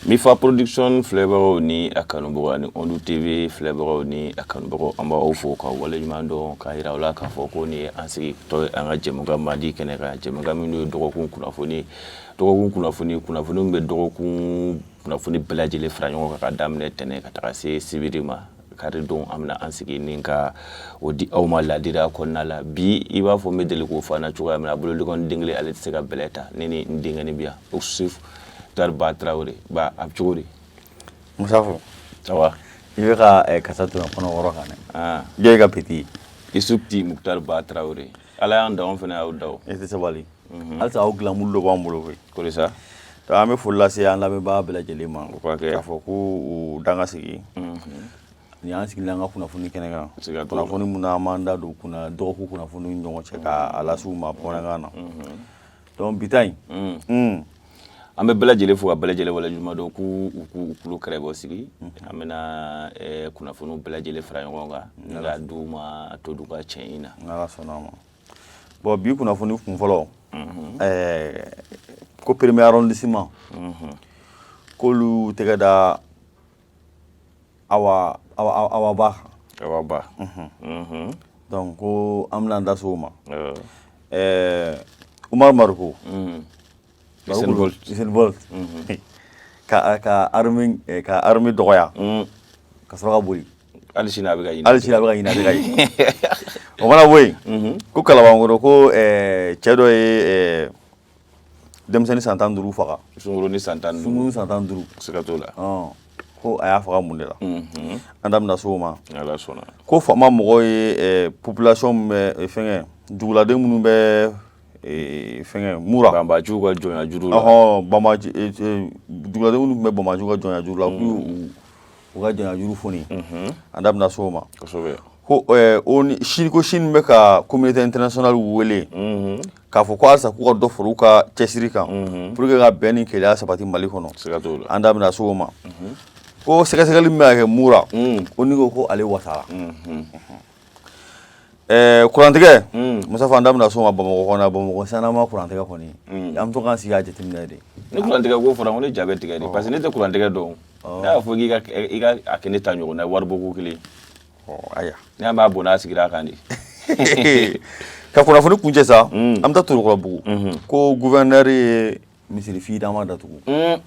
Mifa Production filɛbagaw ni a kanubagaw ani Ondu TV filɛbagaw ni a kanubagaw, an b'aw fo ka waleɲuman dɔn, k'a jira aw la k'a fɔ ko nin ye an sigitɔ ye an ka jɛmukan mandi kɛnɛ kan, jɛmukan min n'o ye dɔgɔkun kunnafoni, dɔgɔkun kunnafoni, kunnafoni min bɛ dɔgɔkun kunnafoni bɛɛ lajɛlen fara ɲɔgɔn kan ka daminɛ tɛnɛn ka taga se sibiri ma. Kari don an bɛna an sigi ni ka o di aw ma ladira kɔnɔna la. Bi, i b'a fɔ n bɛ deli k'o fɔ an na cogoya min na, bolodenkɔni den kelen ale tɛ se ka bɛlɛ ta. Ne ni n denkɛnin bi yan, Usuf Ba Tarawele ba, a bɛ cogo di? Musafu. Ça va? I bɛ ka kasa tɛmɛ kɔnɔkɔrɔ kan dɛ. Jɔn ye ka petit ye? Isuf Ti Mukutari Ba Tarawele. Ala y'an da, anw fana y'aw da o. E tɛ sabali. Halisa aw dilan mulu dɔ b'an bolo koyi. Ko de sa. Donc an bɛ foli lase an lamɛnbaa bɛɛ lajɛlen ma. O ka kɛ. K'a fɔ ko u dan ka sigi. Nin y'an sigilen an ka kunnafoni kɛnɛ kan. Siga t'o la. Kunnafoni mun na an b'an da don kunna dɔgɔkun kunnafoni ni ɲɔgɔn cɛ k'a lase u ma bamanankan na. Donc bi ta in. An bɛ bɛɛ lajɛlen fo ka bɛɛ lajɛlen waleɲuman dɔn, k'u u k'u tulo kɛrɛbɔ sigi. An bɛna kunnafoniw bɛɛ lajɛlen fara ɲɔgɔn kan ni k'a d'u ma to d'u ka cɛ in na. N'Ala sɔnna a ma. Bon, bi kunnafoni kun fɔlɔ, ko premier arrondissement k'olu tɛgɛ da Awa Awa Awa Ba kan. Awa Ba. Donc ko an bɛna an da se o ma. Umaru Mariko. Usain Bolt. Usain Bolt. Ka armée dɔgɔya. Ka sɔrɔ ka boli. Hali sini a bɛ ka ɲini. Hali sini a bɛ ka ɲini, a bɛ ka ɲini. O mana bɔ yen, ko Kalabankɔrɔ, ko cɛ dɔ ye denmisɛnnin san 15 faga. Sunkurunin san 15. Sunkurunin san 15. Siga t'o la. Ko a y'a faga mun de la? An da bɛna se o ma. Ala sɔnna. Ko faama mɔgɔw ye population min bɛ fɛngɛ, duguladen minnu bɛ fɛngɛ Mura. Banbaciw ka jɔnya juru la. Ɔhɔn, banbaci duguladen minnu tun bɛ banbaciw ka jɔnya juru la, k'u y'u u ka jɔnya juru foni. An da bɛna se o ma. Ko o ni sini, ko sini bɛ ka communauté internationale wele k'a fɔ ko halisa k'u ka dɔ fara u ka cɛsiri kan pour que ka bɛn ni kelenya sabati Mali kɔnɔ. Siga t'o la. An da bɛna se o ma. Ko sɛgɛsɛgɛli min bɛ ka kɛ Mura, ko ni ko ko ale wasara. Kurantigɛ, Musafa, an da bɛna se o ma Bamakɔ kɔnɔ. Bamakɔ sanama kurantigɛ kɔni, an bɛ to k'an sigi a jateminɛ de. Ni kurantigɛ ko fɔra, ko ne ja bɛ tigɛ de, parce que ne tɛ kurantigɛ dɔn. Ne y'a fɔ k'i ka i ka a kɛ ne ta ɲɔgɔnna ye, waribɔko kelen. Ayiwa. Ne y'a mɛn a bɔnna a sigira a kan de. Ka kunnafoni kuncɛ sa, an bɛ taa Torokɔrɔbugu, ko gouverneur ye misiri fidama datugu. A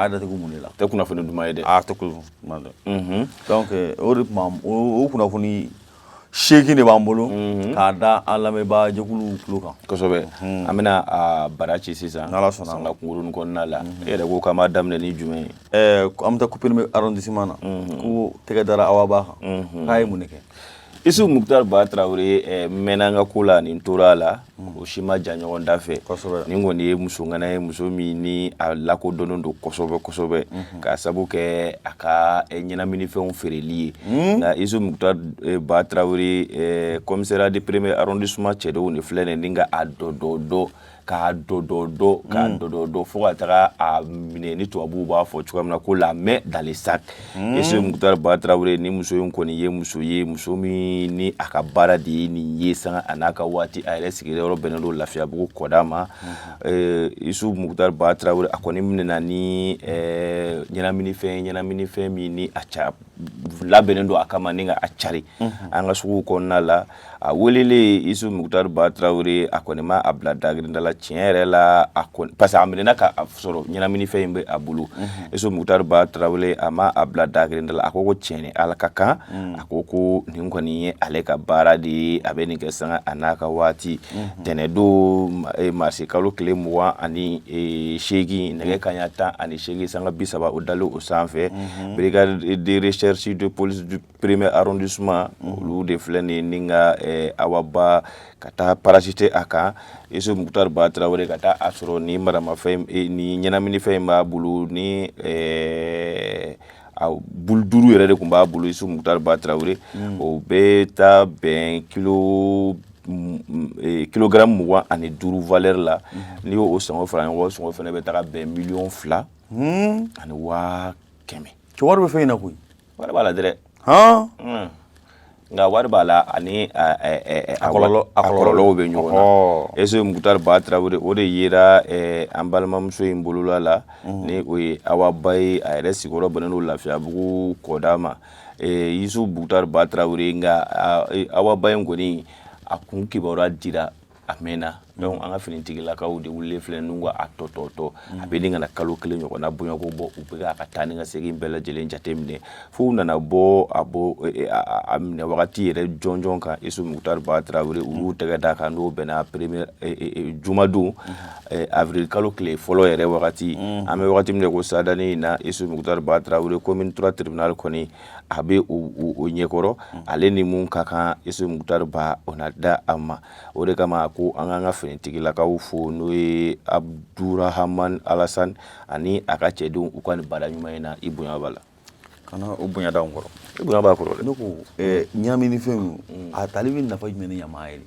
y'a datugu mun de la? Tɛ kunnafoni duman ye dɛ. A tɛ kunnafoni duman dɛ. Donc o de tun b'an o kunnafoni 8 de b'an bolo k'a da an lamɛnbaa jɛkulu tulo kan. Kosɛbɛ. An bɛna a bara ci sisan. N'Ala sɔnna. Sanga kunkurunin kɔnɔna la. E yɛrɛ ko k'an b'a daminɛ ni jumɛn ye? An bɛ taa ko premier arrondissement na, ko tɛgɛ dara Awa Ba kan, k'a ye mun de kɛ? Isu Mukutari Ba Tarawele mɛnna an ka ko la, nin tora a la, o si ma ja ɲɔgɔn da fɛ. Nin kɔni ye muso ŋana ye, muso min ni a lakodɔnnen don kosɛbɛ kosɛbɛ k'a sabu kɛ a ka ɲɛnaminifɛnw feereli ye. Nka Isu Mukutari Ba Tarawele, commissariat de premier arrondissement cɛdenw de filɛ nin ye ka a dɔ dɔ dɔ k'a dɔ dɔ dɔ k'a dɔ dɔ dɔ fo ka taga a minɛ, ni tubabuw b'a fɔ cogoya min na ko la main dans le sac. Isu Mukutari Ba Tarawele, ni muso in kɔni ye muso ye, muso min ni a ka baara de ye nin ye sanga a n'a ka waati. A yɛrɛ sigiyɔrɔ bɛnnen don Lafiyabugu kɔda ma. Isu Mukutari Ba Tarawele, a kɔni minɛna ni ɲɛnaminifɛn, ɲɛnaminifɛn min ni a ca labɛnnen don a kama ni ka a cari an ka suguw kɔnɔna la. A welelen, Isu Mukutari Ba Tarawele, a kɔni ma a bila dagirinda la tiɲɛ yɛrɛ la, a kɔni, parce que a minɛna ka sɔrɔ ɲɛnaminifɛn in bɛ a bolo. Isu Mukutari Ba Tarawele, a ma a bila dagirinda la, a ko ko tiɲɛ ni Ala ka kan, a ko ko nin kɔni ye ale ka baara de ye, a bɛ nin kɛ sanga a n'a ka waati. Tɛnɛdon, marisi kalo tile 28, nɛgɛ kanɲɛ 18 sanga 30, o dalen o sanfɛ, brigade de recherche de police du premier arrondissement, olu de filɛ nin ye ni ka Awa Ba ka taa parachuter a kan. Isu Mukutari Ba Tarawele, ka taa a sɔrɔ ni maramafɛn, ni ɲɛnaminifɛn in b'a bolo, ni a bulu duuru yɛrɛ de tun b'a bolo. Isu Mukutari Ba Tarawele, o bɛ taa bɛn kilogramme 25 valeur la. N'i y'o sɔngɔ fara ɲɔgɔn kan, o sɔngɔ fana bɛ taga bɛn 2,1 million. Cɛ, wari bɛ fɛn in na koyi. Wari b'a la dɛ. Han. Nka wari b'a la ani a kɔlɔlɔw bɛ ɲɔgɔn na. Isu Mukutari Ba Tarawele, o de yera an balimamuso in bolola la, ni o ye Awa Ba ye. A yɛrɛ sigiyɔrɔ bɛnnen don Lafiyabugu kɔda ma. Isu Mukutari Ba Tarawele, nka Awa Ba in kɔni, a kun kibaruya dira a mɛnna. Donc an ka finitigilakaw de wulilen filɛ n'u ka a tɔ tɔ tɔ, a bɛ nin ka na kalo 1 ɲɔgɔnna bɔɲɔgɔn bɔ. U bɛ k'a ka taa ni ka segin bɛɛ lajɛlen jateminɛ fo u nana bɔ a bɔ a minɛ wagati yɛrɛ jɔnjɔn kan. Isu Mukutari Ba Tarawele, u y'u tɛgɛ d'a kan, n'o bɛnna premier jumadon, avril kalo tile fɔlɔ yɛrɛ wagati. An bɛ wagati min na ko sadani in na, Isu Mukutari Ba Tarawele, commune 3 tribunal kɔni a bɛ o ɲɛkɔrɔ. Ale ni mun ka kan, Isu Mukutari Ba, o na da a ma. O de kama ko an k'an ka finitigilakaw fo, n'o ye Abdurahaman Alasan ani a ka cɛdenw, u ka nin baara ɲuman in na. I bonya b'a la. Kana o bonya d'anw kɔrɔ. I bonya b'a kɔrɔ dɛ. Ne ko ɲaminifɛnw, a tali bɛ nafa jumɛn ni ɲama ye?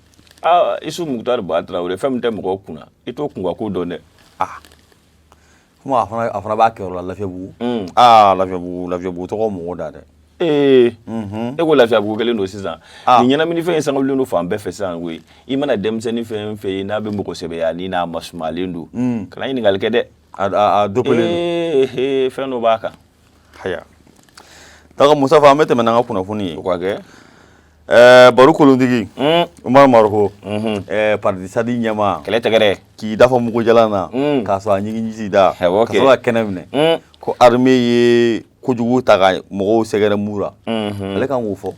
Aa, Isu Mukutari Ba Tarawele, fɛn min tɛ mɔgɔw kunna, i t'o kunka ko dɔn dɛ. Ah, kuma a fana b'a kɛyɔrɔ la Lafiyabugu. Aa, Lafiyabugu, Lafiyabugu tɔgɔ mɔgɔ da dɛ. Ee, e ko Lafiyabugu kelen don sisan. Nin ɲɛnaminifɛn in sangalulen don fan bɛɛ fɛ sisan koyi. I mana denmisɛnnin fɛn fɛn ye n'a bɛ mɔgɔ sɛbɛya ni n'a masumalen don, kana ɲininkali kɛ dɛ. A dopelen don. Ee, fɛn dɔ b'a kan. Haya, daga Mustafa, an bɛ tɛmɛ n'an ka kunnafoni ye. O ka kɛ. Baro kolontigi Umaru Mariko, parti SADI ɲɛmaa, kɛlɛ tɛgɛrɛ. K'i dafa mugujalan na k'a sɔrɔ a ɲigin da ka sɔrɔ ka kɛnɛ minɛ, ko armée ye kojugu ta ka mɔgɔw sɛgɛrɛ Mura, ale kan k'o fɔ.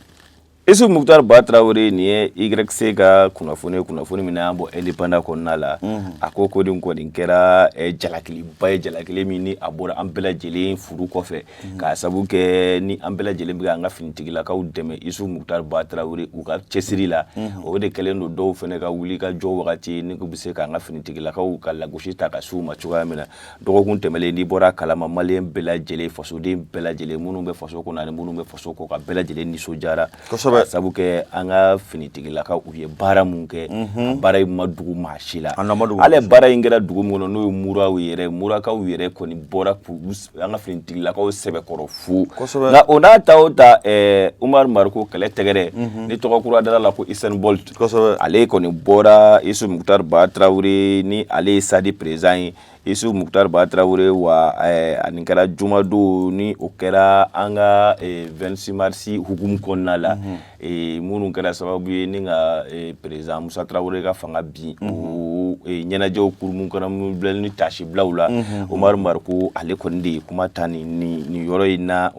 Isu Mukutari Ba Tarawele, nin ye YC ka kunnafoni, kunnafoni min n'an bɔ Indépendant kɔnɔna la. A ko ko nin kɔni kɛra jalakiliba ye, jalakili min ni a bɔra an bɛɛ lajɛlen furu kɔfɛ, k'a sabu kɛ ni an bɛɛ lajɛlen bɛ an ka finitigilakaw dɛmɛ, Isu Mukutari Ba Tarawele, u ka cɛsiri la. O de kɛlen don dɔw fana ka wuli ka jɔ wagati ni k'u bɛ se k'an ka finitigilakaw ka lagosi ta ka s'u ma cogoya min na. Dɔgɔkun tɛmɛlen, n'i bɔra kalama, maliyɛn bɛɛ lajɛlen, fasoden bɛɛ lajɛlen, minnu bɛ faso kɔnɔ ani minnu bɛ faso kɔ kan, bɛɛ lajɛlen nisɔndiyara. K'a sabu kɛ an ka finitigilakaw, u ye baara mun kɛ, a baara in ma dugu maa si la. Hali baara in kɛra dugu min kɔnɔ, n'o ye Muraw yɛrɛ, Murakaw yɛrɛ kɔni bɔra k'u an ka finitigilakaw sɛbɛkɔrɔ fo. Nka o n'a ta o ta, Umaru Mariko, kɛlɛ tɛgɛrɛ, ni tɔgɔ kura dara la ko Usain Bolt, ale kɔni bɔra. Isu Mukutari Ba Tarawele, ni ale ye SADI président ye, Isu Mukutari Ba Tarawele, wa ani kɛra jumadon, ni o kɛra an ka 26 mars hukumu kɔnɔna la, minnu kɛra sababu ye ni ka président Musa Tarawele ka fanga bin, o ɲɛnajɛw kurumu karamu bilali ni tasibilaw la, Umaru Mariko, ale kɔni de ye kuma ta nin yɔrɔ in na.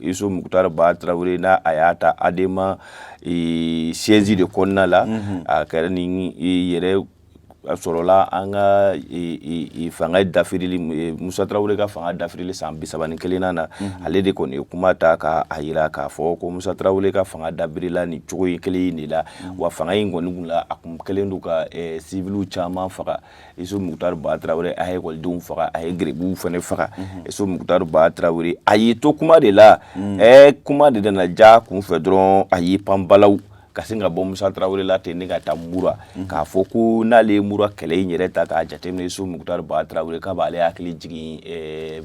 Isu Mukutari Ba Tarawele, n'a a y'a ta ADEMA siège de kɔnɔna la, a kɛra ni yɛrɛ a sɔrɔla an ka fanga dafirili, Musa Tarawele ka fanga dafirili san 31nan na. Ale de kɔni ye kuma ta ka a yira k'a fɔ ko Musa Tarawele ka fanga dafirila nin cogo in kelen in de la. Wa fanga in kɔni kun la, a kun kɛlen don ka civiliw caman faga. Isu Mukutari Ba Tarawele, a ye ekɔlidenw faga, a ye geribuw fana faga. Isu Mukutari Ba Tarawele, a y'i to kuma de la, kuma de nana ja kun fɛ dɔrɔn, a y'i pan balaw ka sin ka bɔ Musa Tarawele la ten, ne ka taa Mura, k'a fɔ ko n'ale ye Mura kɛlɛ in yɛrɛ ta k'a jateminɛ, Isu Mukutari Ba Tarawele, k'a b'ale hakili jigin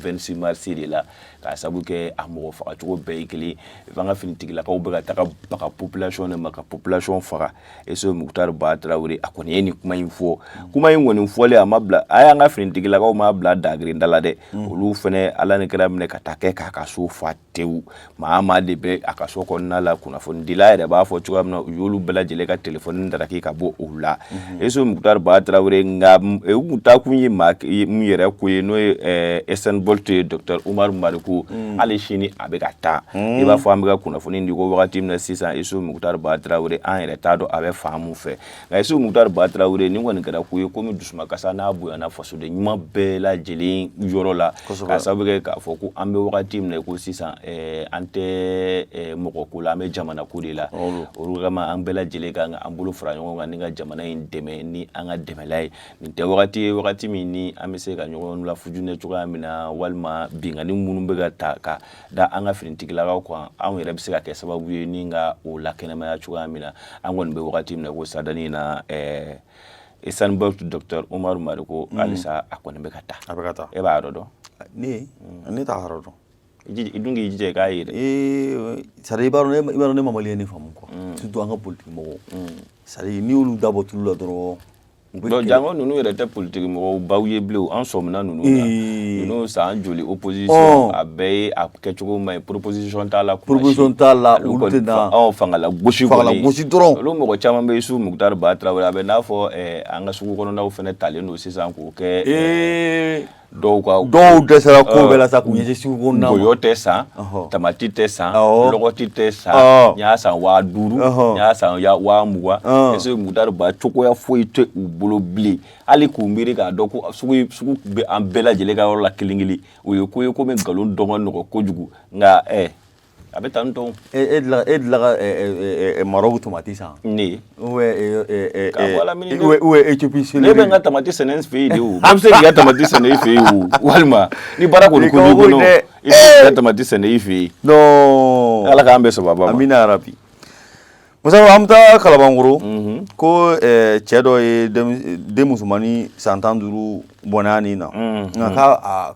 26 mars de la, k'a sabu kɛ a mɔgɔ fagacogo bɛɛ ye kelen. An ka finitigilakaw bɛ ka taga baga population de ma, ka population faga. Isu Mukutari Ba Tarawele, a kɔni ye nin kuma in fɔ. Kuma in kɔni fɔlen, a ma bila a y'an ka finitigilakaw ma bila dagirinda la dɛ. Olu fɛnɛ, Ala ni kira minɛ ka taa kɛ k'a ka so fa tewu. Maa maa de bɛ a ka so kɔnɔna la, kunnafonidila yɛrɛ b'a fɔ cogoya min na, u y'olu bɛɛ lajɛlen ka telefɔni daraki ka bɔ o la. Isu Mukutari Ba Tarawele, nka u kun taa kun ye maa mun yɛrɛ ko ye, n'o ye Usain Bolt ye, docteur Umaru Mariko, hali sini a bɛ ka taa. I b'a fɔ an bɛ ka kunnafoni di ko wagati min na sisan, Isu Mukutari Ba Tarawele, an yɛrɛ t'a dɔn a bɛ fan mun fɛ. Nka Isu Mukutari Ba Tarawele, nin kɔni kɛra ko ye komi dusumakasa n'a bonyana fasoden ɲuman bɛɛ lajɛlen yɔrɔ la, k'a sababu kɛ k'a fɔ ko an bɛ wagati min na ko sisan, an tɛ mɔgɔ ko la, an bɛ jamana ko de la. Olu kama, an bɛɛ lajɛlen kan ka an bolo fara ɲɔgɔn kan ni ka jamana in dɛmɛ ni an ka dɛmɛla ye. Nin tɛ wagati ye wagati min ni an bɛ se ka ɲɔgɔn lafujunɛ cogoya min na, walima binkanni minnu bɛ ka ta ka da an ka finitigilakaw kan, anw yɛrɛ bɛ se ka kɛ sababu ye ni ka o lakɛnɛmaya cogoya min na. An kɔni bɛ wagati min na ko sadani na, Usain Bolt, docteur Umaru Mariko, halisa a kɔni bɛ ka taa. A bɛ ka taa. E b'a yɔrɔ dɔn? Ne t'a yɔrɔ dɔn. I dun k'i jija i k'a ye dɛ. Ee, c'est à dire i b'a dɔn ne ma maliyɛn de faamu quoi, surtout an ka politique mɔgɔw. C'est à dire n'i y'olu da bɔ tulu la dɔrɔn, u bɛ Donc kɛlɛ. Jango ninnu yɛrɛ tɛ politique mɔgɔw baw ye bilen o, an sɔmina ninnu na. Ninnu san joli opposition, a bɛɛ ye a kɛcogo man ɲi, proposition t'a la kuma si. Proposition t'a la, Olu olu kɔni tɛ na. Fangala gosi Fangala kɔni. gosi dɔrɔn. Olu mɔgɔ caman bɛ Isu Mukutari Ba Tarawele, a bɛ n'a fɔ an ka sugu kɔnɔnaw fana talen don sisan k'o kɛ dɔw ka Dɔw dɛsɛra ko bɛɛ la sa k'u ɲɛsin sugu kɔnɔna ma. Goyɔ tɛ san, tamati tɛ san, lɔgɔti tɛ san, n y'a san 5000, n y'a san 20,000. Est-ce que Mukutari Ba, cogoya foyi tɛ u bolo bilen hali k'u miiri k'a dɔn ko sugu bɛ an bɛɛ lajɛlen ka yɔrɔ la kelen kelen? O ye ko ye ko min nkalon dɔn ka nɔgɔ kojugu, nka a bɛ tan tɔ. E delila ka Maroc tomati san? Ne Ou bien K'a bɔ a la mini. Ou bien Éthiopie Ne céleri. bɛ n ka tamati sɛnɛ n fɛ yen de. O bɛɛ bɛ se k'i ka tamati sɛnɛ i fɛ yen o, walima ni baara kɔni Ni ko b'i kabako bolo, dɛ. i bɛ se k'i ka tamati sɛnɛ i fɛ yen. Non. Ala k'an bɛn sababa ma. Amina yarabi. Musa, an bɛ taa Kalabankɔrɔ ko cɛ dɔ ye den musomannin san 15 bɔnɛ a nin na, nka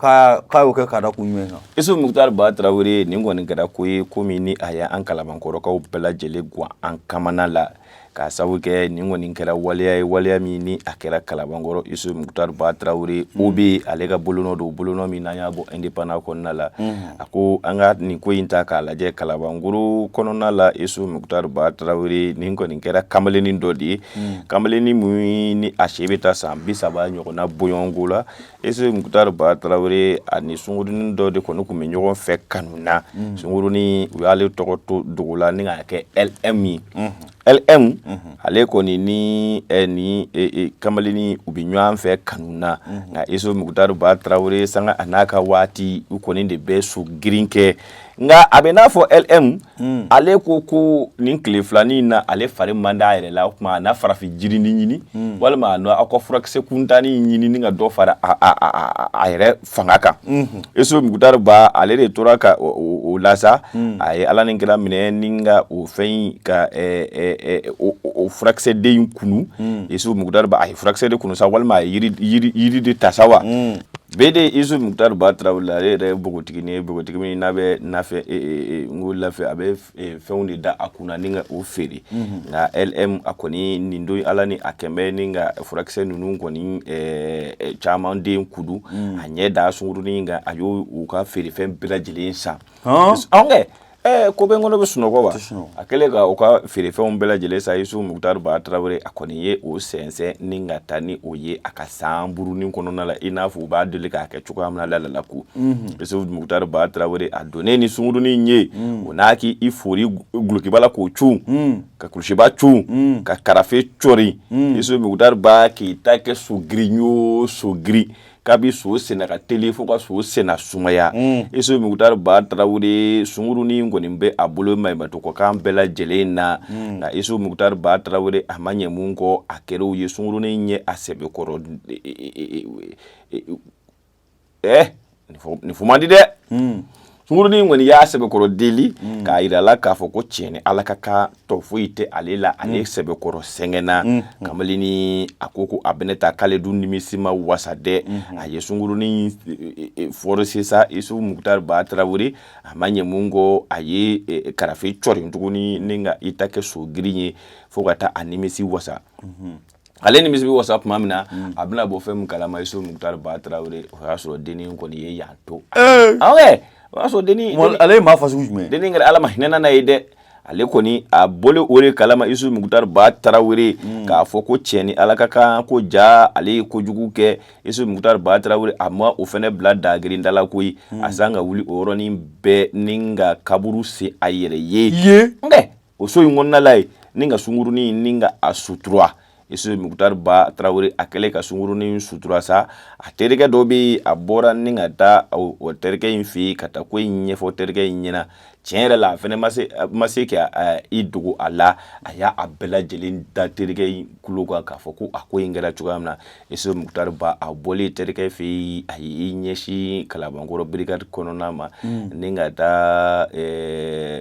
k'a y'o kɛ k'a da kun jumɛn kan? Isu Mukutari Ba Tarawele, nin kɔni kɛra ko ye ko min ni a y'an Kalabankɔrɔkaw bɛɛ lajɛlen gan an kamana la, k'a sabu kɛ nin kɔni kɛra waleya ye, waleya min ni a kɛra Kalabankɔrɔ. Isu Mukutari Ba Tarawele, o bɛ ale ka bolonɔ don, bolonɔ min n'an y'a bɔ Indépendant kɔnɔna la. A ko an ka nin ko in ta k'a lajɛ Kalabankɔrɔ kɔnɔna la. Isu Mukutari Ba Tarawele, nin kɔni kɛra kamalennin dɔ de ye, kamalennin min ni a si bɛ taa san 30 ɲɔgɔnna bɔɲɔgɔnko la. Isu Mukutari Ba Tarawele, ani sunkurunin dɔ de kɔni tun bɛ ɲɔgɔn fɛ kanu na. Sunkurunin, u y'ale tɔgɔ to dogo la ni k'a kɛ LM ye. LM, ale kɔni ni ni kamalennin, u bɛ ɲɔgɔn fɛ kanu na. Nka Isu Mukutari Ba Tarawele, sanga a n'a ka waati, u kɔni de bɛ so girin kɛ. Nka a bɛ n'a fɔ LM, ale ko ko nin tile filanin in na, ale fari man d'a yɛrɛ la. O tuma a n'a farafin jirinin ɲini, walima a n'a aw ka furakisɛ kuntanin ɲini ni ka dɔ fara a yɛrɛ fanga kan. Isu Mukutari Ba, ale de tora ka o la sa, a ye Ala ni kira minɛ ni ka o fɛn in ka o furakisɛ den in kunu. Isu Mukutari Ba, a ye furakisɛ de kunu sa, walima a ye yiri de ta sa wa. Bede Isu Mukutari Ba Tarawele, ale yɛrɛ ye npogotiginin ye, npogotigi min n'a bɛ nafɛ, n ko lafɛ, a bɛ fɛnw de da a kunna ni ka o feere. Nka LM, a kɔni nin don, Ala ni a kɛnbɛ ni ka furakisɛ ninnu kɔni caman den kudu, a ɲɛ da sunkurunin kan, a y'o u ka feerefɛn bɛɛ lajɛlen san. Anw kɛ ko bɛ n kɔnɔ bɛ sunɔgɔ wa. A kɛlen ka u ka feerefɛnw bɛɛ lajɛlen san, Isu Mukutari Ba Tarawele, a kɔni ye o sɛnsɛn ni ka taa ni o ye a ka san burunin kɔnɔna la, i n'a fɔ u b'a deli k'a kɛ cogoya min na la ko. Isu Mukutari Ba Tarawele, a donnen ni sunkurunin ye, o n'a k'i fori gulokiba la k'o cun, ka kulusiba cun, ka karafe cɔri. Isu Mukutari Ba, k'i ta kɛ so girin o so girin, kabi so senna ka teli fo ka so senna sumaya. Isu Mukutari Ba Tarawele, sunkurunin kɔni bɛ a bolo maɲumatɔ kan bɛɛ lajɛlen na. Nka Isu Mukutari Ba Tarawele, a ma ɲɛ mun kɔ, a kɛra o ye sunkurunin ye a sɛbɛkɔrɔ. Nin fɔ man di dɛ. Sunkurunin kɔni y'a sɛbɛkɔrɔ deli k'a yira la k'a fɔ ko tiɲɛ ni Ala ka kan, tɔ foyi tɛ ale la, ale sɛbɛkɔrɔ sɛgɛnna. Kamalennin, a ko ko a bɛnɛ ta k'ale dun nimisi ma wasa dɛ. A ye sunkurunin forcé sa. Isu Mukutari Ba Tarawele, a ma ɲɛ mun kɔ, a ye karafe cɔrin tuguni ni ka i ta kɛ so girin ye fo ka taa a nimisi wasa. Ale nimisi bɛ wasa tuma min na, a bɛna bɔ fɛn min kalama, Isu Mukutari Ba Tarawele, o y'a sɔrɔ dennin kɔni ye yan to. Awɔ, o y'a sɔrɔ dennin Ale ye maa fasugu jumɛn? Dennin kɛra Ala ma hinɛ n'a ye dɛ. Ale kɔni a bɔlen o de kalama, Isu Mukutari Ba Tarawele, k'a fɔ ko tiɲɛ ni Ala ka kan, ko ja ale ye kojugu kɛ. Isu Mukutari Ba Tarawele, a ma o fɛnɛ bila dagirinda la koyi. A san ka wuli o yɔrɔnin bɛɛ ni ka kaburu sen a yɛrɛ ye. Nkɛ o so in kɔnɔna la yen, ni ka sunkurunin ni ka a sutura. Isu Mukutari Ba Tarawele, a kɛlen ka sunkurunin sutura sa, a terikɛ dɔ bɛ yen, a bɔra ni ka taa o terikɛ in fɛ yen ka taa ko in ɲɛfɔ terikɛ in ɲɛna. Tiɲɛ yɛrɛ la, a fɛnɛ ma se ka i dogo a la. A y'a a bɛɛ lajɛlen da terikɛ in tulo kan k'a fɔ ko a ko in kɛra cogoya min na. Isu Mukutari Ba, a bɔlen terikɛ fɛ yen, a y'i ɲɛsin Kalabankɔrɔ brigade kɔnɔna ma ni ka taa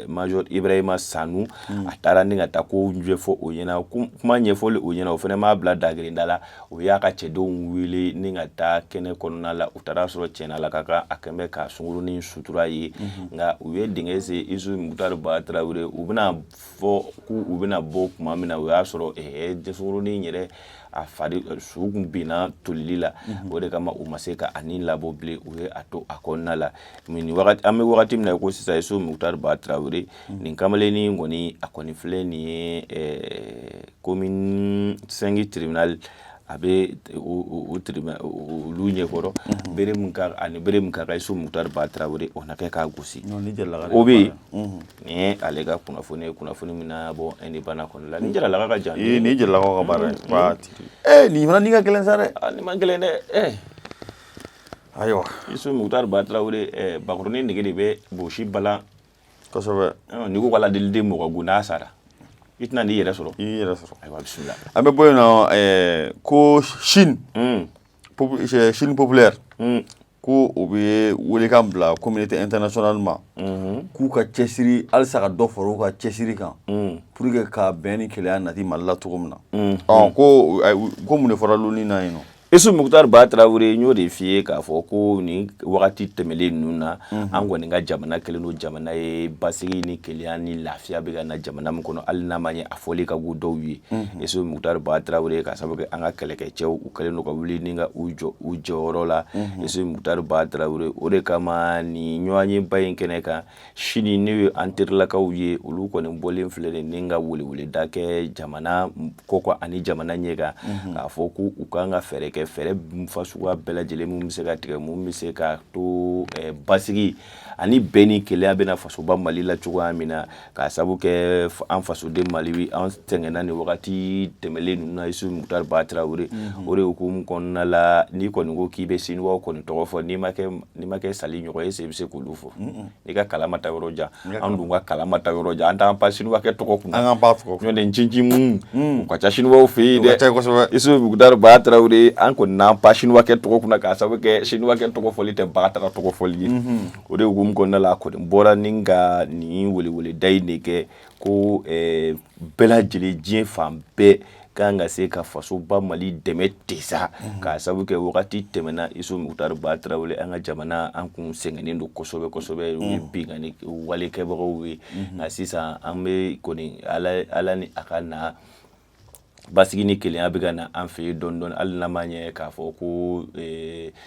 Major Ibrahima Sanu. A taara ni ka taa ko ɲɛfɔ o ɲɛna. Kuma ɲɛfɔli o ɲɛna, o fɛnɛ m'a bila dagirinda la. O y'a ka cɛdenw wele ni ka taa kɛnɛ kɔnɔna la. U taara sɔrɔ tiɲɛna la ka kan a kɛn bɛ ka sungurunin sutura ye, nka u ye dingɛ sen. Isu Mukutari Ba Tarawele, u bɛna fɔ k'u bɛna bɔ tuma min na, o y'a sɔrɔ sungurunin yɛrɛ a fari su kun binna tolili la. O de kama u ma se ka a ni labɔ bilen, u ye a to a kɔnɔna la. Nin wagati, an bɛ wagati min na ko sisan, Isu Mukutari Ba Tarawele, nin kamalennin kɔni, a kɔni filɛ nin ye commune 5 tribunal, a bɛ o olu ɲɛkɔrɔ. Bere min ka ani bere min ka kan Isu Mukutari Ba Tarawele, o na kɛ k'a gosi. O bɛ yen. Nin ye ale ka kunnafoni ye, kunnafoni min na bɔ Indépendant kɔnɔ la. Nin Jaralaka ka jan. Ee, nin Jaralakaw ka baara ye. Ee, nin fana ni ka gɛlɛn sa dɛ. Nin man gɛlɛn dɛ. Ee, ayiwa. Isu Mukutari Ba Tarawele, bakɔrɔnin nege de bɛ bosi balan. Kosɛbɛ. N'i ko ka ladiliden mɔgɔ gun, n'a sara, i tɛna n'i yɛrɛ sɔrɔ. I y'i yɛrɛ sɔrɔ. Ayiwa, bisimila. An bɛ bɔ yen nɔ ko Chine, Chine populaire, ko o bɛ welekan bila communauté internationale ma k'u ka cɛsiri halisa, ka dɔ fara u ka cɛsiri kan pour que ka bɛn ni kelenya nati Mali la cogo min na. Ɔ, ko mun de fɔra loni na yen nɔ? Isu Mukutari Ba Tarawele, n y'o de f'i ye k'a fɔ ko nin wagati tɛmɛlen ninnu na, an kɔni ka jamana kɛlen don jamana ye basigi ni kelenya ni lafiya bɛ ka na jamana min kɔnɔ, hali n'a ma ɲɛ a fɔli ka go dɔw ye. Isu Mukutari Ba Tarawele, ka sababu kɛ an ka kɛlɛkɛcɛw, u kɛlen don ka wuli ni ka u jɔ u jɔyɔrɔ la. Isu Mukutari Ba Tarawele, o de kama nin ɲɔgɔnyeba in kɛnɛ kan sini, n'o ye an terilakaw ye, olu kɔni bɔlen filɛ nin ni ka weleweleda kɛ jamana kɔkan ani jamana ɲɛ kan, k'a fɔ ko u kan ka fɛɛrɛ kɛ, fɛɛrɛ fasuguya bɛɛ lajɛlen mun bɛ se ka tigɛ, mun bɛ se ka to basigi ani bɛn ni kelenya bɛna fasoba Mali la cogoya min na, k'a sabu kɛ an fasoden Mali, an sɛgɛnna nin wagati tɛmɛlen ninnu na. Isu Mukutari Ba Tarawele, o de hukumu kɔnɔna la, n'i kɔni ko k'i bɛ Siniwaw kɔni tɔgɔ fɔ, n'i ma kɛ sali ɲɔgɔn ye, i bɛ se k'olu fɔ. N'i ka kalan ma taa yɔrɔ jan, an dun ka kalan ma taa yɔrɔ jan, an t'an pan Siniwakɛ tɔgɔ kunna. An k'an pan tɔgɔ. N'o tɛ ncincimu, u ka ca Siniwaw fɛ yen dɛ. Kosɛbɛ. Isu Mukutari Ba Tarawele, an kɔni n'an pan Siniwakɛ tɔgɔ kunna, k'a sababu kɛ Siniwakɛ tɔgɔ fɔli tɛ Batara tɔgɔ fɔli ye. O de hukumu kɔnɔna la, a kɔni bɔra ni ka nin weleweleda in de kɛ ko bɛɛ lajɛlen, diɲɛ fan bɛɛ kan ka se ka fasoba Mali dɛmɛ ten sa, k'a sababu kɛ wagati tɛmɛna, Isu Mukutari Ba Tarawele, an ka jamana, an kun sɛgɛnnen don kosɛbɛ kosɛbɛ, u ye binkanni wale kɛbagaw ye. Nka sisan an bɛ kɔni Ala ni a ka na basigi ni kelenya bɛ ka na an fɛ yen dɔɔni dɔɔni, hali n'a ma ɲɛ k'a fɔ ko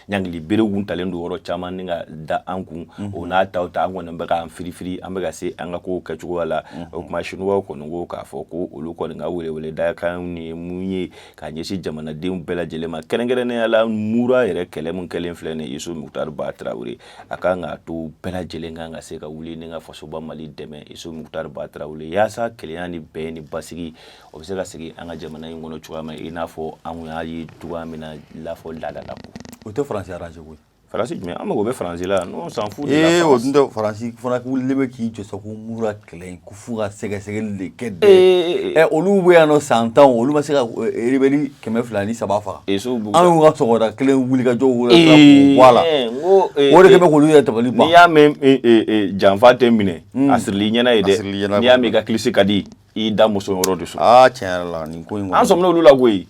ɲangili berew kun talen don yɔrɔ caman ni ka da an kun. O n'a taw ta, an kɔni bɛ k'an firifiri, an bɛ ka se an ka kow kɛcogoya la. O tuma Siniwaw kɔni ko k'a fɔ ko olu kɔni ka weleweleda kan ye mun ye ka ɲɛsin jamanadenw bɛɛ lajɛlen ma, kɛrɛnkɛrɛnnenya la Mura yɛrɛ kɛlɛ min kɛlen filɛ nin ye. Isu Mukutari Ba Tarawele, a kan k'a to bɛɛ lajɛlen kan ka se ka wuli ni ka fasoba Mali dɛmɛ, Isu Mukutari Ba Tarawele, yaasa kelenya ni bɛn ni basigi, o bɛ se ka segin an ka jamana in kɔnɔ cogoya min na, i n'a fɔ an kun y'a ye cogoya min na la fɔ laadala ko. O tɛ Faransi arranger koyi. Faransi jumɛn? An mago bɛ Faransi la? Non, on s'en fout de la Ee, o France. dun tɛ. Faransi fana wulilen bɛ k'i jɔ sa ko Mura kɛlɛ in, ko f'u ka sɛgɛsɛgɛli de kɛ dɛ. Ɛ, olu bɛ yan nɔ san 10, olu ma se ka rebelle 203 faga. An y'u ka sɔgɔda kelen wuli ka jɔ wuli k'o bɔ a la. N ko O de kɛ bɛ k'olu yɛrɛ dabali ban. N'i y'a mɛn janfa tɛ minɛ, a sirili ɲɛna ye A dɛ. sirili ɲɛna. N'i y'a mɛn i ka kilisi ka di, i da muso yɔrɔ de sɔrɔ. Aa, tiɲɛ yɛrɛ la, nin ko in An kɔni sɔmina olu la koyi.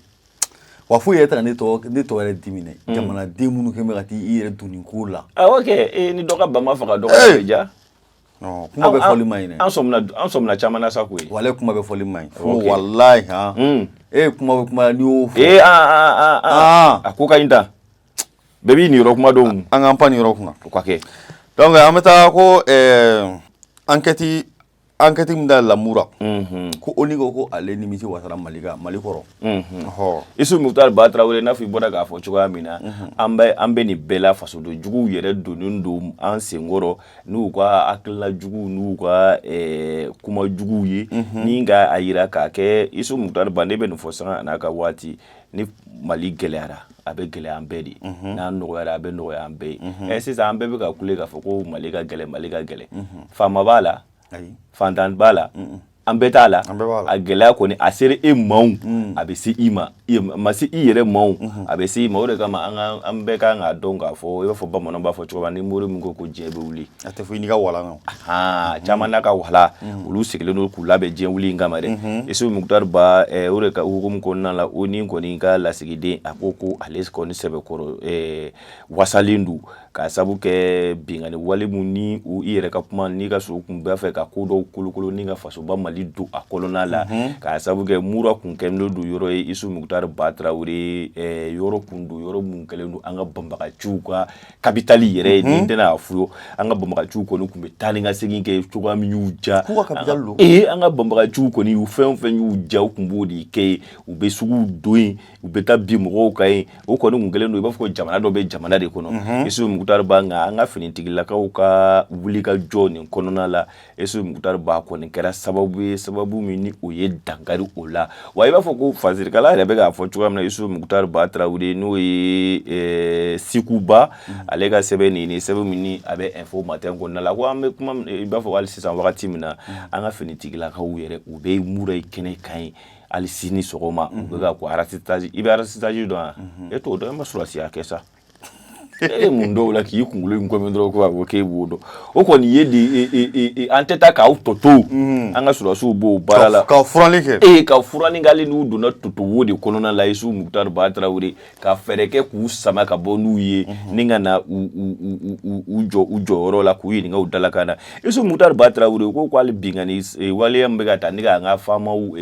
Wa foyi yɛrɛ tɛ ka ne tɔgɔ yɛrɛ dimi dɛ, jamanaden minnu kɛn bɛ ka t'i yɛrɛ don nin ko la. Awɔ kɛ, ni dɔ ka ba ma faga, dɔ ka bɛ ja. Non, kuma bɛ fɔli ma ɲi dɛ. An sɔmina caman na sa koyi. Walayi, kuma bɛ fɔli ma ɲi fo walayi han. E, kuma bɛ kuma, n'i y'o fɔ. Ee, an an a ko ka ɲi tan, bɛɛ b'i niyɔrɔ kuma dɔn. An k'an pan nin yɔrɔ kunna. O ka kɛ. Donc an bɛ taa ko enquête min dayɛlɛla Mura, ko ONU ko ale nimisi wasara Mali ka Mali kɔrɔ. Ɔhɔ. Isu Mukutari Ba Tarawele, n'a fɔ i bɔra k'a fɔ cogoya min na, an bɛ nin bɛɛ la, fasoden juguw yɛrɛ donnen don an senkɔrɔ n'u ka hakilina juguw n'u ka kuma juguw ye, ni ka a yira k'a kɛ. Isu Mukutari Ba, ne bɛ nin fɔ sanga n'a ka waati ni Mali gɛlɛyara. a bɛ gɛlɛya an bɛɛ de ye, n'a nɔgɔyara, a bɛ nɔgɔya an bɛɛ ye. Sisan an bɛɛ bɛ ka kule k'a fɔ ko Mali ka gɛlɛn, Mali ka gɛlɛn. Faama b'a la, fantan b'a la, an bɛɛ t'a la. A gɛlɛya kɔni, a sera e ma o, a bɛ se i ma, a ma se i yɛrɛ ma o, a bɛ se i ma. O de kama an bɛɛ kan k'a dɔn k'a fɔ, i b'a fɔ bamananw b'a fɔ cogo min, ni mori min ko ko diɲɛ bɛ wuli, a tɛ fɔ i n'i ka walan. Caman n'a ka wala, olu sigilen don k'u labɛn diɲɛ wuli in kama dɛ. Isufu Mukutari Ba, o de ka hukumu kɔnɔna la, o ni kɔni ka lasigiden, a ko ko ale kɔni sɛbɛkɔrɔ wasalen don k'a sabu kɛ binkanni wale mun ni u i yɛrɛ ka kuma n'i ka so kun b'a fɛ ka ko dɔw kolokolo ni ka fasoba Mali don a kɔnɔna la, k'a sabu kɛ Mura kun kɛlen don yɔrɔ ye. Isufu Mukutari Ba Tarawele, yɔrɔ kun don, yɔrɔ mun kɛlen don an ka banbagaciw ka capitale yɛrɛ ye. Nin tɛna a fɔ, an ka banbagaciw kɔni tun bɛ taa ni ka segin kɛ cogoya min y'u ja. K'u ka capitale don. An ka banbagaciw kɔni, u fɛn o fɛn y'u ja, u tun b'o de kɛ. U bɛ suguw don yen, u bɛ taa bin mɔgɔw kan yen. O kɔni kun kɛlen don i b'a fɔ ko jamana dɔ bɛ jamana de kɔnɔ. Isufu Mukutari Ba, nka an ka finitigilakaw ka wuli ka jɔ nin kɔnɔna la, Isufu Mukutari Ba, kɔni kɛra sababu ye, sababu min ni o ye dankari o la. Wa i b'a fɔ ko fasirikala yɛrɛ bɛ k'a fɔ cogoya min na, Isufu Mukutari Ba Tarawele, n'o ye Sikuba, ale ka sɛbɛn nin ni sɛbɛn min ni a bɛ Info Matin kɔnɔna la, ko an bɛ kuma i b'a fɔ hali sisan wagati min na, an ka finitigilakaw yɛrɛ, u bɛ Mura kɛnɛ kan ye hali sini sɔgɔma, u bɛ ka ko ratistage. I bɛ ratistage dɔn wa? E t'o dɔn, e ma sɔrɔdasiya kɛ sa. E ye mun dɔw la k'i kunkolo in kɔmi dɔrɔn ko awɔ k'e b'o dɔn? O kɔni ye de, an tɛ taa k'aw tɔ to, an ka sɔrɔdasiw b'o baara la. Ka furanni kɛ. Ee, ka furanni kɛ. Hali n'u donna totowo de kɔnɔna la, Isufu Mukutari Ba Tarawele, ka fɛɛrɛ kɛ k'u sama ka bɔ n'u ye ni ka na u jɔ u jɔyɔrɔ la, k'u ɲininka u dalakan na. Isufu Mukutari Ba Tarawele ko hali binkanni waleya min bɛ ka taa ni k'an ka faamaw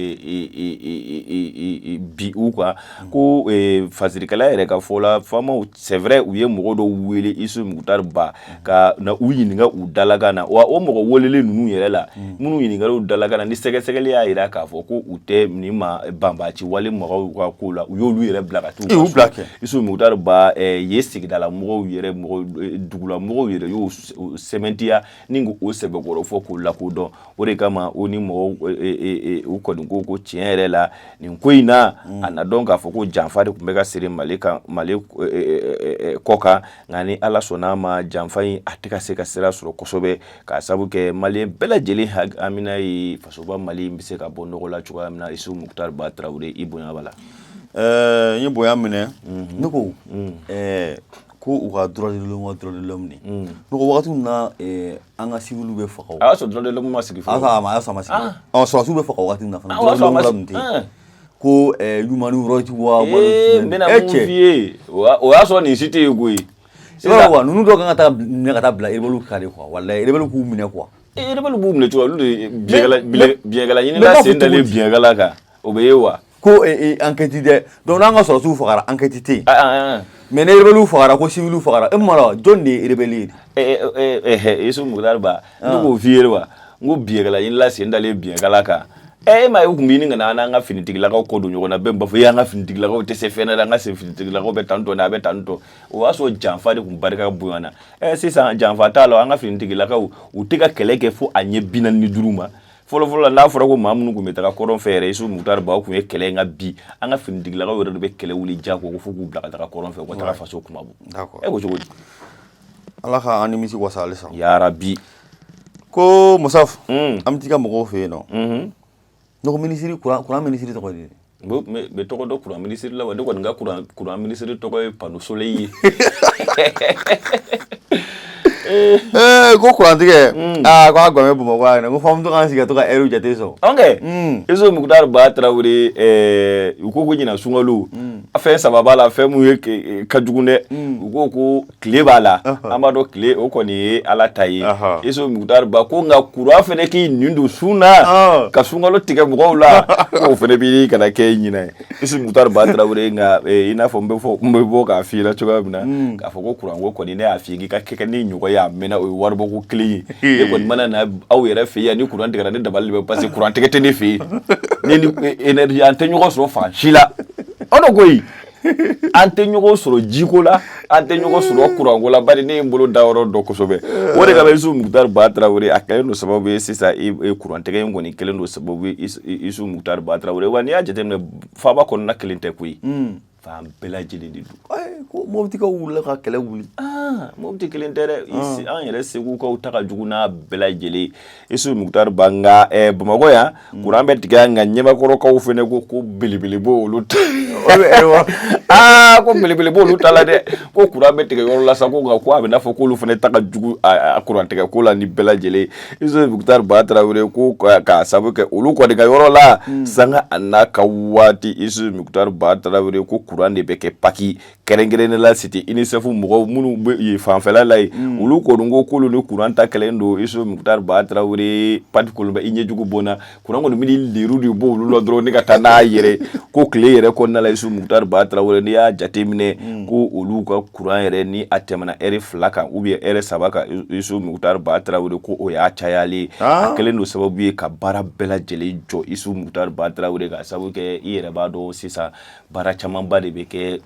bi u kan, ko fasirikɛla yɛrɛ ka fɔ la, faamaw, c'est vrai, u ye mɔgɔ dɔw wele, Isufu Mukutari Ba, ka na u ɲininka u dalakan na. Wa o mɔgɔ welelen ninnu yɛrɛ la, minnu ɲininkara u dalakan na, ni sɛgɛsɛgɛli y'a jira k'a fɔ ko u tɛ nin ma banbaanci wale mɔgɔw ka ko la, u y'olu yɛrɛ bila ka t'u u bila kɛ. Isufu Mukutari Ba, ye sigidala mɔgɔw yɛrɛ, mɔgɔ dugula mɔgɔw yɛrɛ y'o sɛmɛntiya ni k'o sɛbɛkɔrɔ fɔ k'o lakodɔn. O de kama o ni mɔgɔw u kɔni ko ko tiɲɛ yɛrɛ la, nin ko in na, a na dɔn k'a fɔ ko janfa de tun bɛ ka siri Mali kan, Mali kɔ kan. Nka ni Ala sɔnna a ma, janfa in a tɛ ka se ka sira sɔrɔ kosɛbɛ, k'a sabu kɛ maliyɛn bɛɛ lajɛlen hamina ye fasoba Mali in bɛ se ka bɔ nɔgɔ la cogoya min na. Isufu Mukutari Ba Tarawele, i bonya b'a la. N ye bonya minɛ. Ne ko ko u ka droit de l'homme, ka droit de l'homme nin, ne ko wagati min na an ka civil bɛ faga, a y'a sɔrɔ droit de l'homme ma sigi fɔlɔ. A y'a sɔrɔ a ma sigi. Ɔ, sɔrɔdasiw bɛ faga wagati min na fana, droit de l'homme tun tɛ yen ko human rights wa. N bɛna mun f'i ye, o y'a sɔrɔ nin si tɛ yen koyi. I b'a dɔn quoi, ninnu dɔw kan ka taa minɛ ka taa bila rebelle kan de quoi. Walayi, rebelle k'u minɛ quoi. Rebelle b'u minɛ cogo, olu de biɲɛkala ɲinina sen dalen biɲɛkala kan, o bɛ ye wa. Ko enquête dɛ. Donc n'an ka sɔrɔdasiw fagara, enquête tɛ yen, mais ni rebelle fagara, ko civil fagara, e ma la, jɔn de ye rebelle ye? Isufu Mukutari Ba, ne k'o f'i ye wa, n ko biɲɛkala ɲinila sen dalen biɲɛkala kan. E ma ye, u tun bɛ ɲini ka na an n'an ka finitigilakaw kɔ don ɲɔgɔn na. Bɛɛ b'a fɔ e an ka finitigilakaw tɛ se fɛn na dɛ, an ka finitigilakaw bɛ tan tɔ, a bɛ tan tɔ. O y'a sɔrɔ janfa de tun barika bonyana. Sisan janfa t'a la, an ka finitigilakaw, u tɛ ka kɛlɛ kɛ fo a ɲɛ 45 ma. Fɔlɔfɔlɔ la, n'a fɔra ko maa minnu tun bɛ taga kɔrɔn fɛ yɛrɛ, Isufu Mukutari Ba, o tun ye kɛlɛ in. Nka bi, an ka finitigilakaw yɛrɛ de bɛ kɛlɛ wuli jago ko fo k'u bila ka taga kɔrɔn fɛ, u ka taga faso kuma bɔ. E ko cogo di? Ala ka an nimisi wasa halisa. Yarabi. Ko Musaf, an bɛ t'i ka mɔgɔw fɛ yen nɔ. Ne ko minisiri, courant minisiri tɔgɔ ye di? N bɛ tɔgɔ dɔn courant minisiri la wa? Ne kɔni ka courant minisiri tɔgɔ ye panneau soleil ye. Ee, ko kurantigɛ, aa, ko a gan bɛ Bamakɔ yan dɛ. Ko f'an bɛ to k'an sigi ka to ka heure jate sɔn. Ok, Isufu Mukutari Ba Tarawele, u ko ko ɲinan sunkalo, fɛn saba b'a la, fɛn mun ye ka jugu dɛ. U ko ko tile b'a la, an b'a dɔn tile o kɔni ye Ala ta ye. Isufu Mukutari Ba ko nka kuran fɛnɛ k'i nin don sun na ka sunkalo tigɛ mɔgɔw la, k'o fɛnɛ bɛ kana kɛ ɲinan ye. Isufu Mukutari Ba Tarawele, nka i n'a fɔ n bɛ fɔ n bɛ bɔ k'a f'i ɲɛna cogoya min na, k'a fɔ ko kuranko kɔni, ne y'a f'i ye k'i ka kɛ ni ɲɔgɔn ye, a mɛnna, o ye waribɔko kelen ye. Ne kɔni mana na aw yɛrɛ fɛ yan, ni kuran tigɛra, ne dabali de bɛ, parce que kuran tigɛ tɛ ne fɛ yen. Ne ni énergie, an tɛ ɲɔgɔn sɔrɔ fan si la. O de koyi, an tɛ ɲɔgɔn sɔrɔ jiko la, an tɛ ɲɔgɔn sɔrɔ kuranko la, bari ne ye n bolo da yɔrɔ dɔn kosɛbɛ. O de kama, Isufu Mukutari Ba Tarawele, a kɛlen don sababu ye sisan, kurantigɛ in kɔni kɛlen don sababu ye, Isufu Mukutari Ba Tarawele. Wa n'i y'a jateminɛ, faaba kɔnɔna kelen tɛ koyi. Fan bɛɛ lajɛlen de don. Ko Moptikaw wulila ka kɛlɛ wuli. Aa, Mopti kelen tɛ dɛ, an yɛrɛ Segukaw ta ka jugu n'a bɛɛ lajɛlen, Isu Mukutari Ba. Nka Bamakɔ yan, kuran bɛ tigɛ, nka Ɲɛmakɔrɔkaw fana ko belebele b'olu ta. Aa, ko belebele b'olu ta la dɛ, ko kuran bɛ tigɛ yɔrɔ la sa, ko nka ko a bɛ n'a fɔ k'olu fana ta ka jugu a kurantigɛ ko la ni bɛɛ lajɛlen, Isu Mukutari Ba Tarawele. Ko k'a sabu kɛ olu kɔni ka yɔrɔ la, sanga a n'a ka waati, Isu Mukutari Ba Tarawele, ko kuran de bɛ kɛ paki, kɛrɛnkɛrɛnnen la cité UNICEF mɔgɔw minnu bɛ yen fanfɛla la yen. Olu kɔni ko k'olu ni kuran ta kɛlen don. Isu Mukutari Ba Tarawele, Pati Kolonba, i ɲɛjugu bɔnna. Kuran kɔni bɛ leru de bɔ olu la dɔrɔn ne ka taa n'a yɛrɛ ko tile yɛrɛ kɔnɔna la. Isu Mukutari Ba Tarawele, n'i y'a jateminɛ ko olu ka kuran yɛrɛ, ni a tɛmɛna ɛri 2 kan ou bien ɛri 3 kan, Isu Mukutari Ba Tarawele, ko o y'a cayalen. A kɛlen don sababu ye ka baara bɛɛ lajɛlen jɔ, Isu Mukutari Ba Tarawele, ka sababu kɛ i yɛrɛ b'a dɔn sisan, baara camanba de bɛ kɛ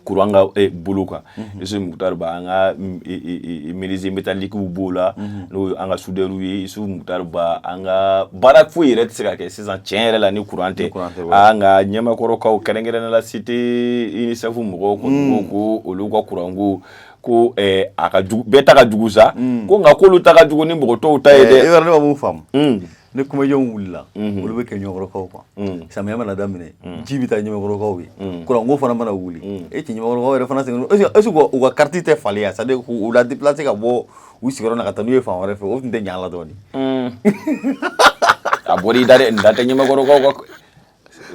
kuran ka bolo kan. Isu Mukutari Ba, an ka menuisier métallique b'o la, n'o ye an ka soudeur ye. Isu Mukutari Ba, an ka baara foyi yɛrɛ tɛ se ka kɛ sisan tiɲɛ yɛrɛ la ni kuran tɛ. An ka Ɲɛmakɔrɔkaw, kɛrɛnkɛrɛnnenya la cité UNICEF mɔgɔw kɔni ko olu ka kuranko ko a ka jugu, bɛɛ ta ka jugu sa, ko nka k'olu ta ka jugu ni mɔgɔ tɔw ta ye dɛ. E yɛrɛ, ne ma mun faamu? Ni comédienw wulila, olu bɛ kɛ Ɲɛmakɔrɔkaw kan. Samiya mana daminɛ, ji bɛ taa Ɲɛmakɔrɔkaw ye. Kuranko fana mana wuli, e cɛ, Ɲɛmakɔrɔkaw yɛrɛ fana sɛgɛn. Est ce que u ka carte tɛ falen yan? C'est à dire k'u la déplacer ka bɔ u sigiyɔrɔ la ka taa n'u ye fan wɛrɛ fɛ, o tun tɛ ɲɛ a la dɔɔnin? A bɔra i da dɛ, n da tɛ Ɲɛmakɔrɔkaw ka.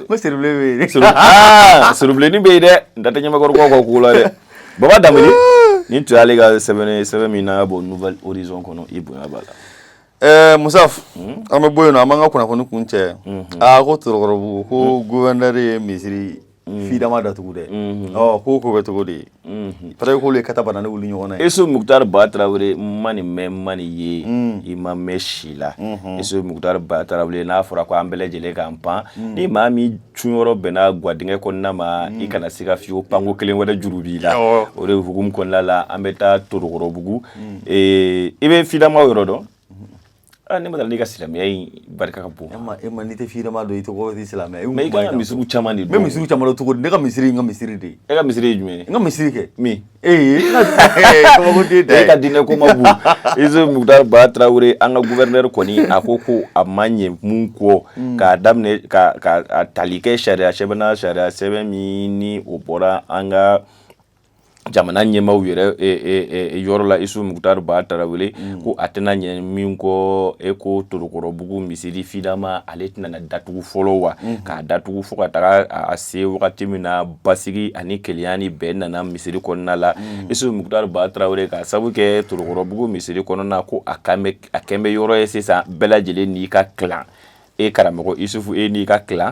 Ko Serubilen bɛ yen. Aa, Serubilenni bɛ yen dɛ, n da tɛ Ɲɛmakɔrɔkaw ka ko la dɛ. Baba Danbele, nin tun y'ale ka sɛbɛn sɛbɛn min n'a bɔ Nouvel Horizon kɔnɔ, i bonya b'a la. Musaf, an bɛ bɔ yen nɔ, an b'an ka kunnafoni kun cɛ. Aa, ko Torokɔrɔbugu, ko gouverneur ye misiri fidama datugu dɛ. Ɔ, ko bɛ cogo di? Peut-être k'olu ye kata banani wuli ɲɔgɔn na ye. Isu Mukutari Ba Tarawele, ma nin mɛn, ma nin ye, i ma mɛn si la. Isu Mukutari Ba Tarawele, n'a fɔra ko an bɛɛ lajɛlen k'an pan, ni maa min cunyɔrɔ bɛnna gwadingɛ kɔnɔna ma, i kana siga fiyewu, panko kelen wɛrɛ juru b'i la. O de hukumu kɔnɔna la, an bɛ taa Torokɔrɔbugu. I bɛ fidamaw yɔrɔ dɔn? Ah, ne ma dala n'i ka silamɛya in barika ka bon. E ma n'i tɛ fidama dɔn, i tɔgɔ tɛ silamɛ. Mais i kan ka misiriw caman de dɔn. N bɛ misiriw caman dɔn cogo di? Ne ka misiri ye n ka misiri de ye. E ka misiri ye jumɛn ye? N ka misiri kɛ. Min? Ee, kabakoden da. E ka diinɛ ko ma bon. Isu Mukutari Ba Tarawele, an ka gouverneur kɔni, a ko ko a ma ɲɛ mun kɔ, k'a daminɛ ka tali kɛ sariya sɛbɛn na, sariya sɛbɛn min ni o bɔra an ka jamana ɲɛmaaw yɛrɛ yɔrɔ la, Isu Mukutari Ba Tarawele, ko a tɛna ɲɛ min kɔ, e ko Torokɔrɔbugu misiri fidama, ale tɛna na datugu fɔlɔ wa, k'a datugu fo ka taga a se wagati min na basigi ani kelenya ni bɛn nana misiri kɔnɔna la. Isu Mukutari Ba Tarawele, k'a sabu kɛ Torokɔrɔbugu misiri kɔnɔna, ko a kan bɛ, a kɛn bɛ yɔrɔ ye sisan, bɛɛ lajɛlen n'i ka clan. E karamɔgɔ Isufu, e n'i ka clan.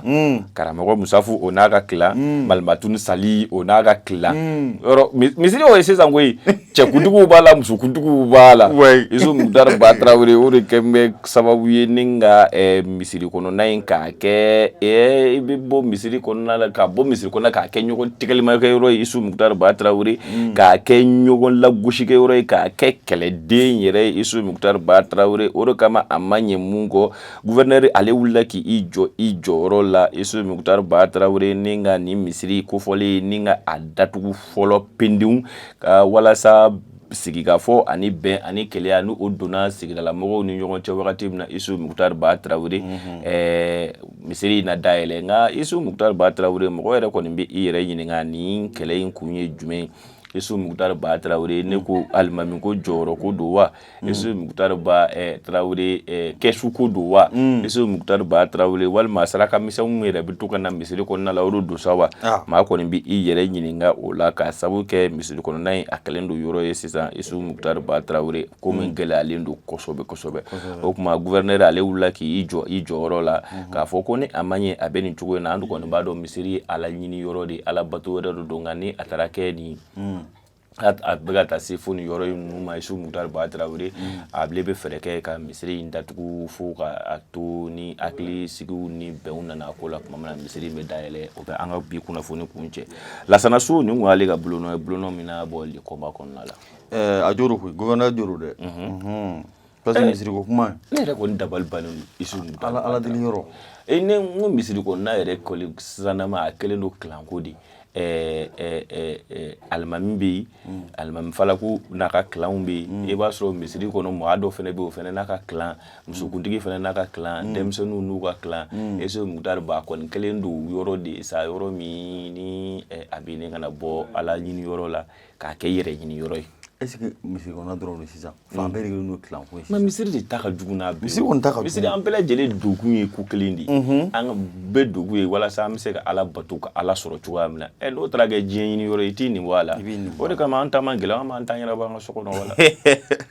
Karamɔgɔ Musafu, o n'a ka clan. Malimatuni Sali, o n'a ka clan. Yɔrɔ misiri o ye sisan koyi, cɛkuntigiw b'a la, musokuntigiw b'a la. Isu Mukutari Ba Tarawele, o de kɛ bɛ sababu ye ni ka misiri kɔnɔna in k'a kɛ, i bɛ bɔ misiri kɔnɔna la, ka bɔ misiri kɔnɔna k'a kɛ ɲɔgɔn tɛgɛlimakɛ yɔrɔ ye, Isu Mukutari Ba Tarawele, k'a kɛ ɲɔgɔn lagosikɛ yɔrɔ ye, k'a kɛ kɛlɛden yɛrɛ ye, Isu Mukutari Ba Tarawele. O de kama a ma ɲɛ mun kɔ, gouverneur ale wulila k'i jɔ i jɔyɔrɔ la, Isu Mukutari Ba Tarawele, ni ka nin misiri kofɔlen ni ka a datugu fɔlɔ pendenw ka walasa sigikafɔ ani bɛn ani kelenya ni o donna sigidalamɔgɔw ni ɲɔgɔn cɛ wagati min na, Isu Mukutari Ba Tarawele, misiri in na dayɛlɛ. Nka Isu Mukutari Ba Tarawele, mɔgɔ yɛrɛ kɔni bɛ i yɛrɛ ɲininka, nin kɛlɛ in kun ye jumɛn ye? Isu Mukutari Ba Tarawele, ne ko alimami ko jɔyɔrɔ ko don wa? Isu Mukutari Ba Tarawele, kɛsu ko don wa? Isu Mukutari Ba Tarawele, walima saraka misɛnw yɛrɛ bɛ to ka na misiri kɔnɔna la, o de don sa wa? Maa kɔni bɛ i yɛrɛ ɲininka o la, k'a sabu kɛ misiri kɔnɔna in a kɛlen don yɔrɔ ye sisan, Isu Mukutari Ba Tarawele, ko min gɛlɛyalen don kosɛbɛ kosɛbɛ. O tuma gouverneur ale wulila k'i jɔ i jɔyɔrɔ la, k'a fɔ ko ni a ma ɲɛ a bɛ nin cogo in na, an kɔni b'a dɔn misiri ye Ala ɲini yɔrɔ de ye, Ala bato yɔrɔ de don, nka ni a taara kɛ nin a bɛ ka taa se fo nin yɔrɔ in ninnu ma, Isu Mukutari Ba Tarawele, a bile bɛ fɛɛrɛ kɛ ka misiri in datugu fo ka a to ni hakili sigiw ni bɛnw nana a ko la tuma min na, misiri in bɛ dayɛlɛ. O bɛ an ka bi kunnafoni kun cɛ. Lasana So, nin kun y'ale ka bolonɔ ye, bolonɔ min n'a bɔ Le Combat kɔnɔna la. A joro koyi, gouverneur joro dɛ. Parce que misiri ko kuma ne yɛrɛ kɔni dabali bannen don Isu. Ala deli yɔrɔ. E ne n ko misiri kɔnɔna yɛrɛ kɔli sisanama, a kɛlen don kilanko de. Alimami bɛ yen, alimami falaku n'a ka kilanw bɛ yen. I b'a sɔrɔ misiri kɔnɔ, maa dɔ fana bɛ yen, o fana n'a ka kilan, musokuntigi fana n'a ka kilan, denmisɛnninw n'u ka kilan. Ese Mutari Ba kɔni kɛlen don yɔrɔ de ye sa, yɔrɔ min ni a bɛ ɲini ka na bɔ Ala ɲini yɔrɔ la k'a kɛ yɛrɛ ɲini yɔrɔ ye. Est ce que misiri kɔnɔna dɔrɔn don sisan? Fan bɛɛ de kɛlen don kilan ko ye. Mais misiri de ta ka jugu n'a bɛɛ. Misiri kɔni ta ka jugu. Misiri, an bɛɛ lajɛlen donkun ye ko kelen de ye. An ka bɛɛ donkun ye walasa an bɛ se ka Ala bato, ka Ala sɔrɔ cogoya min na. N'o taara kɛ diɲɛ ɲini yɔrɔ ye, i t'i nin bɔ a la. I b'i nin bɔ. O de kama an ta man gɛlɛn, an b'an ta ɲɛnabɔ an ka so kɔnɔ wala.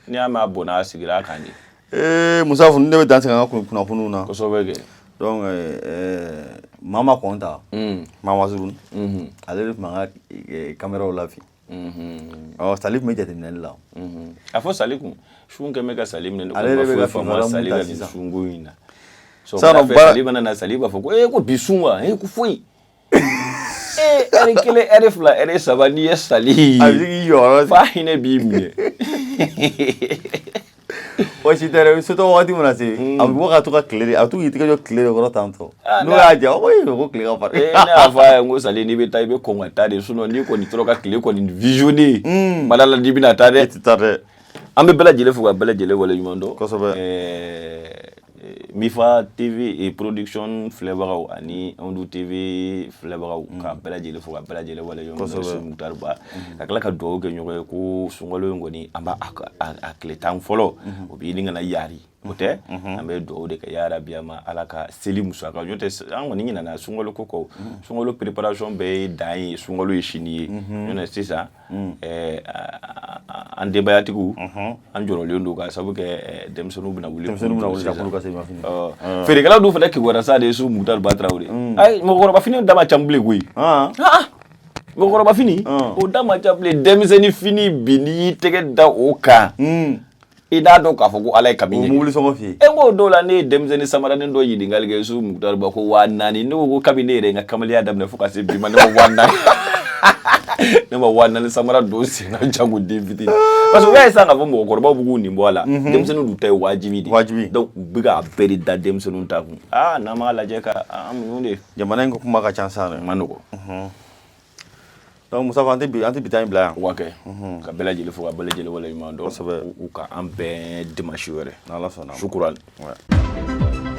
N'i y'a mɛn a bɔnna, a sigira a kan de. Musa, ne bɛ dan sigi an ka kunnafoniw na. Kosɛbɛ kɛ. Donc Mama Kɔnta, Mama Zurun, ale de tun b'an ka caméraw la bi. Ɔ, Sali tun bɛ jateminɛli la. A fɔ Sali kun sun kɛn bɛ ka Sali minɛ. Ne Ale de kɔni bɛ ma ka foyi faamu fifara mun Sali ta ka nin sisan. sunko in na. Sisan Sɔgɔmada fɛ, Sali mana na, Sali b'a fɔ ko ko bi sun wa, ko foyi. Ɛri 1, ɛri 2, ɛri 3, n'i ye Sali ye, A bɛ se k'i jɔ yɔrɔ f'a hinɛ b'i minɛ. O si tɛ dɛ, sotɔ wagati mana se, a bɛ bɔ ka to ka tile de, a bɛ to k'i tɛgɛ jɔ tile de kɔrɔ tan tɔ. Ah, n'o y'a ja, o ko tile ka farin. Ne y'a fɔ a ye n ko Sali, n'i bɛ taa, i bɛ kɔn ka taa de, sinon n'i kɔni tora ka tile kɔni visionner, mala la, n'i bɛna taa dɛ. E tɛ taa dɛ. An bɛ bɛɛ lajɛlen fo ka bɛɛ lajɛlen waleɲuman dɔn. Kosɛbɛ. Mifa TV et production filɛbagaw ani Ondu TV filɛbagaw, ka bɛɛ lajɛlen fo ka bɛɛ lajɛlen waleɲuman dɔn. Kosɛbɛ. Mutari Ba ka tila ka dugawu kɛ ɲɔgɔn ye ko sunkalo in kɔni, an b'a a tile 10 fɔlɔ, o bɛ ɲini ka na yari, o tɛ. An bɛ dugawu de kɛ yarabi a ma, Ala ka seli musaka. N'o tɛ, an kɔni ɲinɛna sunkalo ko kɔ. Sunkalo préparation bɛɛ ye dan ye, sunkalo ye sini ye. N'o tɛ sisan, an denbayatigiw, an jɔrɔlen don k'a sababu kɛ denmisɛnninw bɛna wuli. Denmisɛnninw bɛna wuli ka ka selimafini. Feerekɛlaw dun fana kibaruya sa de ye. Su Mutari Ba Tarawele, ayi, mɔgɔkɔrɔba fini da ma ca bilen koyi. Mɔgɔkɔrɔba fini, o da ma ca bilen. Denmisɛnnin fini bi, n'i y'i tɛgɛ da o kan, i t'a dɔn k'a fɔ ko Ala ye kami O ɲɛ. mobili sɔngɔ f'i ye. E ko dɔw la, ne ye denmisɛnnin samaranin dɔ ɲininkali kɛ, su Mutari Ba, ko 4000. Ne ko kabini ne yɛrɛ ye n ka kamalenya daminɛ fo ka se bi ma, ne ma 4000, ne ma 4000 samara don sen na, jango den fitinin. Parce que u y'a ye sisan k'a fɔ mɔgɔkɔrɔbaw b'u k'u nin bɔ a la, denmisɛnninw dun ta ye wajibi de. Wajibi. Donc u bɛ k'a bɛɛ de da denmisɛnninw ta kun. Aa, n'an m'a lajɛ ka an muɲu de. Jamana in ko kuma ka ca sa dɛ. A ma nɔgɔn. Donc Musa, an tɛ bi ta in bila yan. O ka kɛ ka bɛɛ lajɛlen fo ka bɛɛ lajɛlen waleɲuman dɔn. Kosɛbɛ. U ka an bɛn dimanche wɛrɛ. N'Ala sɔnna. Shukuran. Ouais.